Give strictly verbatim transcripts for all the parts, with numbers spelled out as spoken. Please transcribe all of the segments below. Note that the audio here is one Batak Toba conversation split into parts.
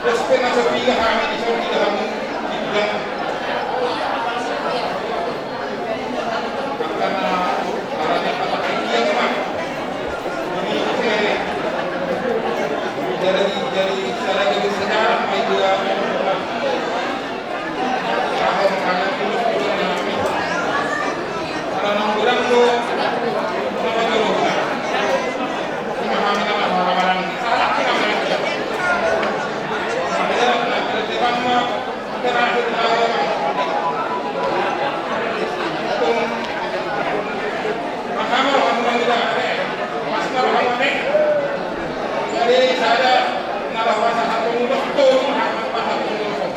Terus pe na so piga hami di son, piga hamu di gudang. Angka na ala ni patak piga ma. Ini pe jadi, jadi sada gabe sejarah ma i dua. Jadi sada na laho pasahat hamu, tolu ma hamu pasahat hamu.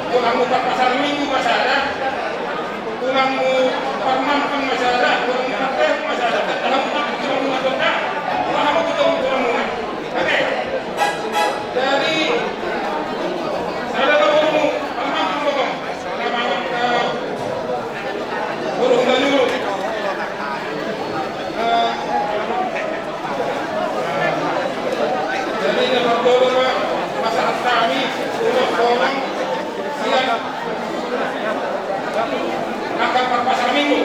Tolu hamu parpasar Minggu ma sada, tolu hamu parmampang ma sada, tolu hamu parpes ma sada. Tolu hamu parpes ma sada, tolu hamu parpes ma sada. Oke. Jadi sada ma borumu, parmampang ma borumu. Sada ma, eh, boru Hutaniolu. Eh, Jadi na martolu ma pasahat hami, ulos bolon sian angka parpasar Minggu.